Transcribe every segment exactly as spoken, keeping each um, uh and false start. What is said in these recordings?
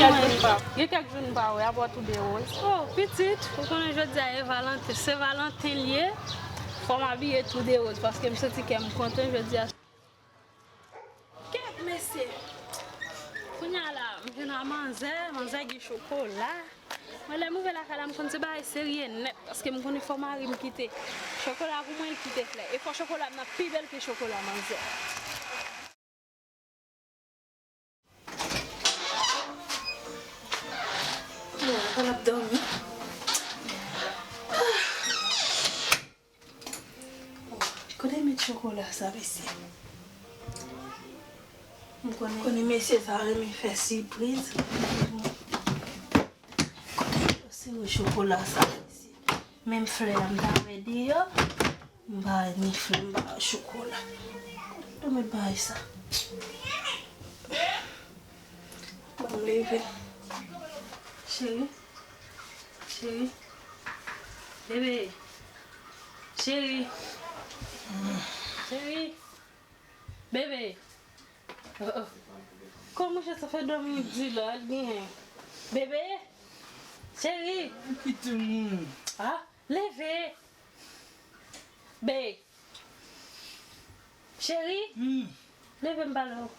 Kèk jou m pa wè, gen kèk jou m pa wè, apa w tou de woz. Oh, pitit, ou konnen jodi a e Valanten, Sen Valanten l ye. Fò m abiye tou de woz, paske m santi kè m kontan jodi a. Kèt, mesye! Kounye a la, m jwenn a manzè, manzè gen chokola. Mwen, lè m rive lakay la, m konn se bagay serye nèt, paske m konnen fò mari m kite chokola pou mwen, l kite flè. E fò chokola m nan pi bèl ke chokola manzè. Bon, l ap dòmi. Kote met chokola sa, mesye? M konnen, konnen mesye sa renmen fè sipriz. Kote yo sere chokola sa, mesye? Menm flè a m ta wè deyò, m pa ni flè, m pa chokola. Kote yo met bagay sa? Ban m leve. Cheri. Cheri. Bebe. Cheri. Cheri. Bebe. Oh, oh. Kòman sa fè dòmi di la, al genyen? Bebe. Cheri. Kite moun. Ah, leve. Be. Cheri. Hmm. Leve m pale w.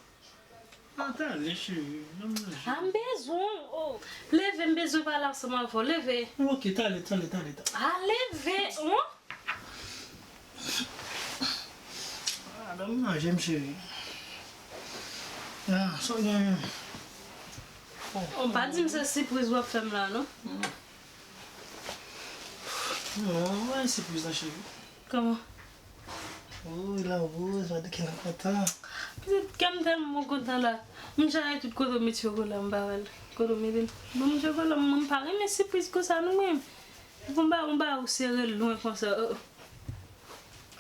Ata ale, cheri. Ban m manje. A, m bezwen w. Oh. Leve, m bezwen pale ansanm avè w. Leve. Ok, tale, tale, tale, tale. A, leve. Oh. A, ban m manje m, cheri. A, sa w genyen? Oh, pa di m se sipriz w ap fè m la, non? Hmm. Non, mwen sipriz la, cheri. Kòman? Woy, la woz, gade kè m kontan. Pitit, kè m tèlman kontan la. M chache tout kote w met chokola, m pa wè l. Kote w mete l? Ban m chokola, m, m pa renmen sipriz konsa, non, mwen. Pou m ba, m ba ou sere l lwen konsa. Oh, oh.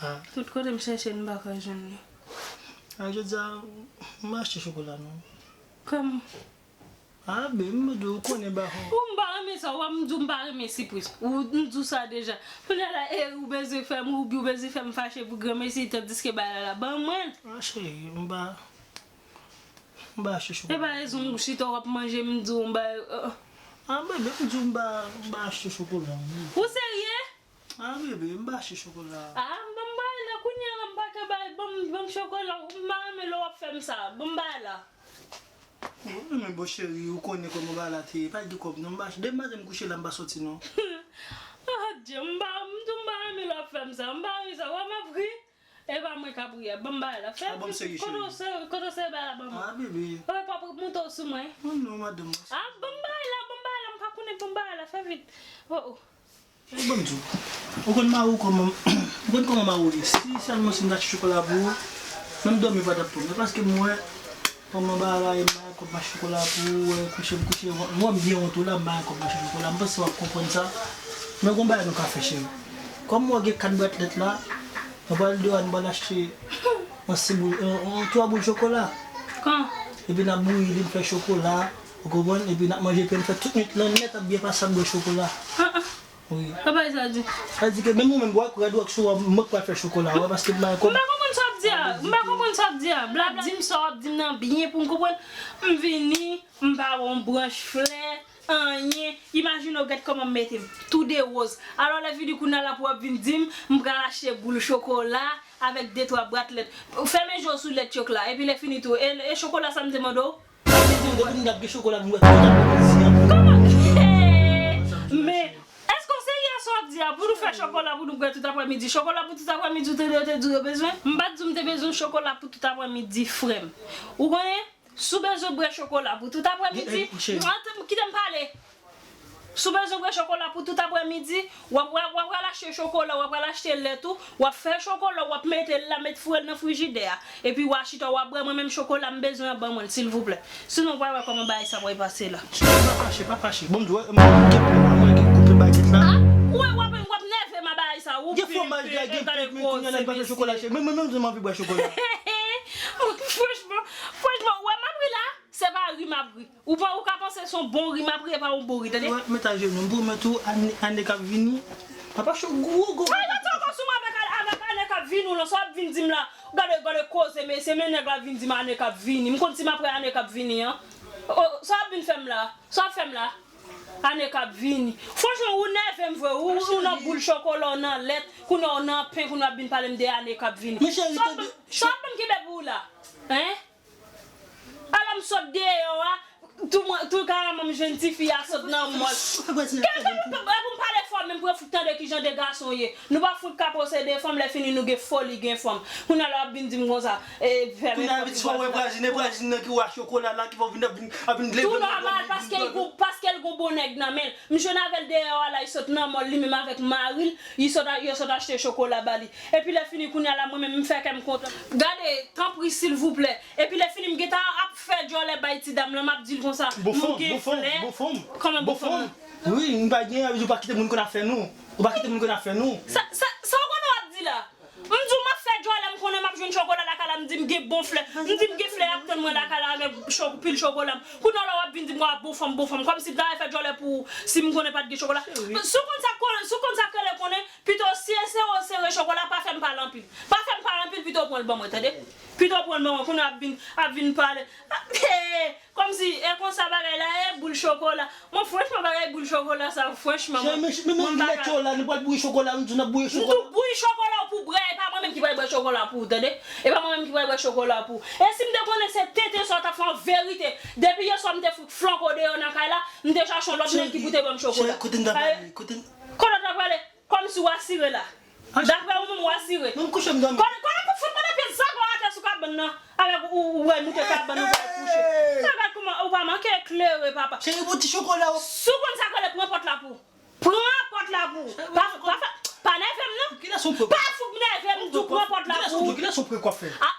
Ah. Tout kote m chache l, m pa ka jwenn li. Ah, jodi a, m achte chokola, non. Kòman? Ah, be, m di w, ou konnen ba. Ou m pa renmen sa, w ap m di w m pa renmen sipriz. Ou m di w sa deja. Kounye a la, e, ou bezwen fè m, ou, ou bezwen fè m fache pou granmesi, tandiske bagay la, la, ban mwen l. Ah, cheri, m pa, m pa achte chokola. E pa rezon ou chita w ap manje, m di w m ba, euh. Ah, bebe, m di w m pa, m pa achte chokola. Ou serye? Ah, bebe, m pa achte chokola. Ah, ban m bagay la, kounye a la, m pa ka bay, ban m, ban m chokola, m pa renmen lè w ap fè m sa, ban m bagay la. Bon, men bon, cheri, ou konnen kòman bagay la te ye. Pa gen kòb, non, m pa, depi maten m kouche la, m pa soti, non. Ah, Dye, m pa, m tou m pa renmen lè w ap fè m sa. M pa renmen sa. Wè m ap ri. E pa mwen k ap ri a. Ban m bagay la. Fè. Ah, bon, serye, cheri. Kote w se, kote w se bagay la, ban mwen. Ah, bebe. Wè, pa pou moute w sou mwen. Non, non, madanm. Ah, ban m bagay la, ban m bagay la. M pa konnen ban m bagay la. Fè vit. Oh, oh. Bon, m di w, ou konn mari w kòman, ou konn kòman mari w ye. Si sèlman si m ta achte chokola pou ou, menm dòmi pa t ap pou m. Men paske m wè kòman bagay la ye, m pa gen kòb m achte chokola pou ou, wè, kouche m kouche, m wè m byen wont ou la, m pa gen kòb m achte chokola. M panse w ap konprann sa. Men gon bagay nou ka fè, cheri. Kòm m wè gen kat bwat lèt la, nou pral deyò a, nou pral achte yon sis boul, yon, yon twa boul chokola. Kan? Epi n ap bouyi li, n fè chokola, ou konprann? Epi n ap manje, epi n fè tout nwit lan nèt ap byen pase, ap bwè chokola. Ah, ah. Wi. Sa pa sa di. Sa di ke menm ou menm, wè, rad ou ak sou, mwen k pral fè chokola, wè, paske m pa gen kòb. M pa konprann sa w ap di a. M pa konprann sa w ap di a. Bla, bla, di m sa w ap di m nan byen pou m konprann. M vini, m pa wè yon branch flè, anyen. Imajine w gèt kòman m mete m. Tou de woz. Alò, lè vini kounye a la pou w ap vin di m, m pral achte boul chokola avèk de twa bwat lèt. Fèmen je w sou lèt yo k la. Epi lè fini tou, e, e chokola sa m te mande w? Depi m t ap gen chokola, m wè tout aprèmidi an. Kòman? Men, èske w serye sa w ap di a? Pou nou fè chokola pou nou bwè tout aprèmidi. Chokola pou tout aprèmidi, ou tande yo te di yo bezwen? M pa t di w m te bezwen chokola pou tout aprèmidi, frè m. Ou konnen, si w bezwen bwè chokola pou tout aprèmidi, kite m pale. Si w bezwen bwè chokola pou tout aprèmidi, w ap, w ap, w ap al achte chokola, w ap al achte lèt ou, w ap fè chokola, w ap mete l la, met foure l nan frijidè a. Epi w a chita, w ap bwè, mwen menm chokola m bezwen an, ban mwen l, silvouplè. Sinon, w pral wè kòman bagay sa pral pase la. Cheri, pa fache, pa fache. Bon, m di w, mwen gen plen la, mwen gen koupe bagèt la. Ah, ou wè, w ap, w ap nève m a bagay sa, ou gen fwomaj la, gen plen, men kounye a la, m pa fè chokola, cheri. Mwen, mwen menm, m anvi bwè chokola. Franchman, franchman, ou wè m ap ri la? Se pa ri m ap ri. Ou pa, ou ka panse se yon bon ri m ap ri, e pa yon bon ri, tande? Wè, met ajenou m pou mèt ou, ane, ane k ap vini. Papa cho gwo, gwo. Ay, mete ankò sou mwen avèk, avèk ane k ap vini w lan, sa w ap vin di m la. Gade, gade koze, mesye, men nèg la vin di m ane k ap vini. M konn si m ap wè ane k ap vini an. Oh, sa w ap vin fè m la? Sa w ap fè m la? Ane k ap vini. Franchman, ou nève m vre. Ou, ou nan boul chokola, ou nan lèt, kounye a ou nan pen, kounye a w ap vin pale m de ane k ap vini. Sa w ap ban m kenbe pou ou la? Hein? Alò m sot deyò a, tou mwen, tou karanman m jwenn tifi a sot nan mòl. Kè, kè, kè, kè, pou m pale fò, menm pou yo fout tande kijan de gason ye. Nou pa fout ka posede fanm, lè fini nou gen foli, gen fanm. Kounye a la w ap vin di m konsa, e, fèmen pòt ou. Kounye a vin di fò wè vwazin, e vwazin nan ki wè chokola la, ki fò vin ap vin, ap vin leve nan kò m. Tou nòmal, paske l gon, paske l gon bon nèg nan men l. M jwenn avè l deyò a la, li sot nan mòl, li menm avèk mari l, li sot a, yo sot achte chokola ba li. Epi lè fini kounye a la, mwen menm, m fè kè m kontan. Gade, tanpri, silvouplè. Epi lè fini, m gentan ap fè djòlè bay ti dam lan, m ap di l konsa, m gen flè. Kòman bon fanm? Wi, m pa gen, ou pa kite moun konn afè nou. Ou pa kite moun konn afè nou. Sa, sa, sa w konnen w ap di la? M di w m ap fè djòlè, m konnen m ap jwenn chokola lakay la, m di m gen bon flè. M di m gen flè ap tann mwen lakay la avèk cho-, pil chokola m. Kounye a la w ap vin di m w ap bon fanm, bon fanm. Kòmsi m ta fè djòlè pou ou si m konnen pa t gen chokola. Si w konn sa k konnen, si w konn sa k rele konnen, pito si e sere w sere chokola, pa fè m pale anpil. Pa fè m pale anpil, pito w pran l ban mwen, tande? Pito w pran l ban mwen, kounye a ap vin, ap vin pale. Ah, eh, kòmsi, e konsa bagay la, e boul chokola. Mwen, franchman, bagay boul chokola sa, franchman, mwen, mwen pa ka. Lè chokola, nou pral bouyi chokola, nou di n ap bouyi chokola. Nou bouyi chokola w pou bwè, e pa mwen menm ki pral bwè chokola pou ou, tande? E pa mwen menm ki pral bwè chokola pou ou. E si m te konnen se tenten sa w t ap fè an verite, depi yè swa m te fout flanke w deyò nan kay la, m te chache yon lòt nèg ki pou te ban m chokola. Cheri, kote n t ap ale? Kote n... Kote w t ap ale? Kòmsi w asire la. Daprè ou menm, ou asire. Mwen, m kouche, m dòmi. Konnen, konnen pou fout mete pye zago atè sou kabann nan. Avèk ou, ou, ou wè moute kabann, ou wè kouche. Sa gad kouman, ou pa manke eklere, papa. Cheri, pou ti chokola w. Si w konn sa k rele, pran pòt la pou ou. Pran pòt la pou ou. Pa, pa, pa, pa nève m, non. Pa fout nève m, m di w pran pòt la pou ou. Kilès ou kwè k ap fè? Ah,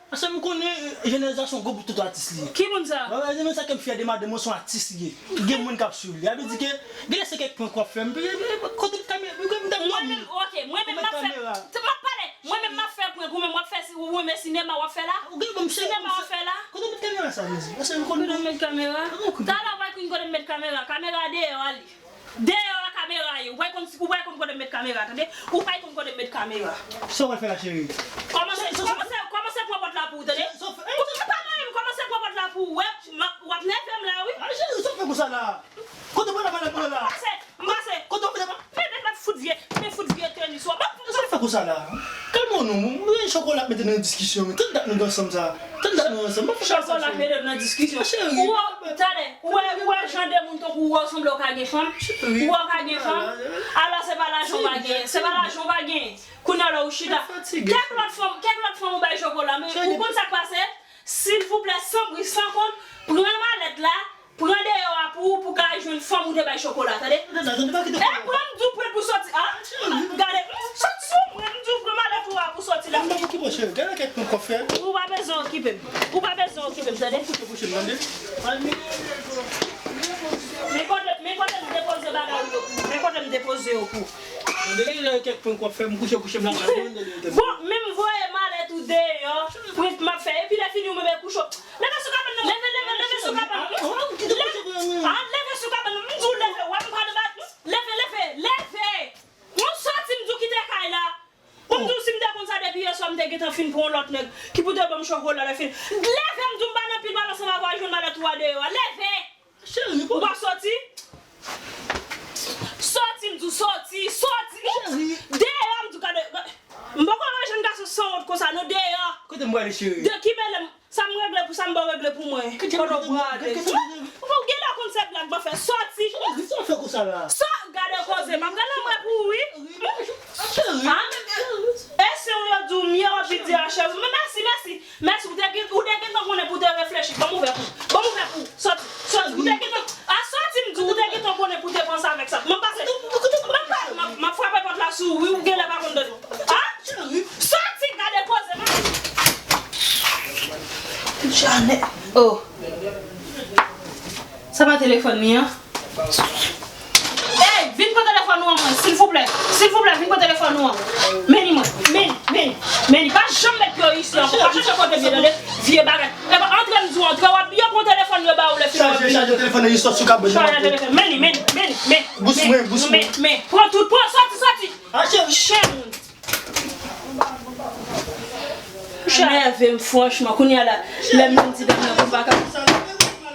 Paske m konnen, eh, Jenèz la se yon gwo bout tonton atis li ye. Ki moun sa? Wè, wè, se menm sa ke m fyè de madanm mwen, se yon atis li ye. Gen moun k ap swiv li. Sa vle di ke, genlè se kèk prank w ap fè m. Kote kamera? Mwen menm, ok, mwen menm m ap fè, m ap pale. Mwen menm m ap fè prank, ou menm w ap fè, ou renmen sinema w ap fè la? Sinema w ap fè la? Kote w met kamera sa, Jezi? Paske m konnen. Kote w met kamera? Talè w va konn kote m met kamera. Kamera deyò a li. Deyò a kamera ye. Ou pa konn, ou pa konn kote m met kamera, tande? Ou pa konn kote m met kamera. Sa w pral fè la, cheri? Kòmanse, kòmanse, kòmanse pran pòt la pou ou, tande? Ou pa mwen menm, kòmanse pran pòt la pou ou. Wè, m ap, w ap nève m la, wi. Ah, cheri, sa w fè konsa la? Kote w pral la, pale pou la? M pase, m pase. Kote w pral la? Men, men, men fout vye, men fout vye tenis w ap. Sa w fè konsa la? Kalme w non, mwen chokola ap mete nou nan diskisyon, wi. Tann dat nou ansanm sa. Tann dat nou ansanm. Chokola ap mete nou nan diskisyon. Cheri. Ou wè, talè, ou wè, ou wè jan de moun tankou ou, ou sanble ou ka gen fanm. Ou wè ou ka gen fanm. Alò se pa lajan ou pa gen. Se pa lajan ou pa gen. Kounye a la ou chita. Kèk lòt fanm, kèk lòt fanm ou bay chokola, men ou konn sa k pase? Silvouplè, san bri, san kont, pran malèt la, pran deyò a pou ou, pou w ka al jwenn fanm ou te bay chokola, tande? E pran m di w pran pou soti, a? Gade, m soti sou mwen, m di w pran malèt ou a pou soti la. Ou pa bezwen okipe m. Ou pa bezwen okipe m, tande? Men kote, men kote m depoze bagay ou yo pou ou. Men kote m depoze yo pou ou. Bon, men m voye malèt ou deyò, prank m ap fè. Epi lè fini ou menm e kouche w. Leve sou kabann nan. Leve, leve, leve sou kabann nan. Leve, ah, leve sou kabann nan. M di w leve, w ap pale ba, leve, leve, leve. Ou soti, m di w kite kay la. Ou m di w si m te konn sa depi yè swa m te gentan fin pran yon lòt nèg ki pou te ban m chokola lè fini. Leve, m di w m pa nan pil pale ansanm avè w, al jwenn malèt ou a deyò a. Leve. Cheri, ou pa soti? Soti, m di w soti, soti. Cheri. Deyò, m di w gade. M poko wè jèn gason sanwont konsa, non, deyò. Kote m prale, cheri? De ki mele m, sa m regle pou sa m ba w regle pou mwen. Pandan w prale. Ou genlè konn se blag m ap fè. Soti. Cheri, sa w fè konsa la? Sa, gade koze, m ap gade mwen pou ou, wi. Cheri. Ah, e se w yo di w mye w ap vin di a cheri. Men mèsi, mèsi. Mèsi, ou te gen, ou te gentan konnen pou te reflechi. Ban m ouvè pou ou. Ban m ouvè pou ou. Soti, soti. Ou te gentan, a soti, m di w, ou te gentan konnen pou te panse avèk sa. M ap pase. M ap pase. M ap, m ap frape pòt la sou ou, wi, ou genlè pa konn dòmi. A? Soti, gade koze, m ap. Janèt. Oh. Sa pa telefòn li an? Ey, vin pran telefòn ou an mwen, silvouplè. Silvouplè, vin pran telefòn ou an. Men li mwen, men li, men li, men li. Pa janm met pye w isi ankò. Pa chache kote m ye, tande? Vye bagay. Epa, antre m di w, antre, w ap byen pran telefòn yo ba ou lè fini w ap vin. Chaje, chaje telefòn nan, li sot sou kabrit. Chaje telefòn. Men li, men li, men li, men. Bous mwen, bous mwen. Men, men. Pran tout, pran, soti, soti. Chen moun. Sa nève m, franchman. Kounye a la, lè m vin di dam nan pou m pa ka.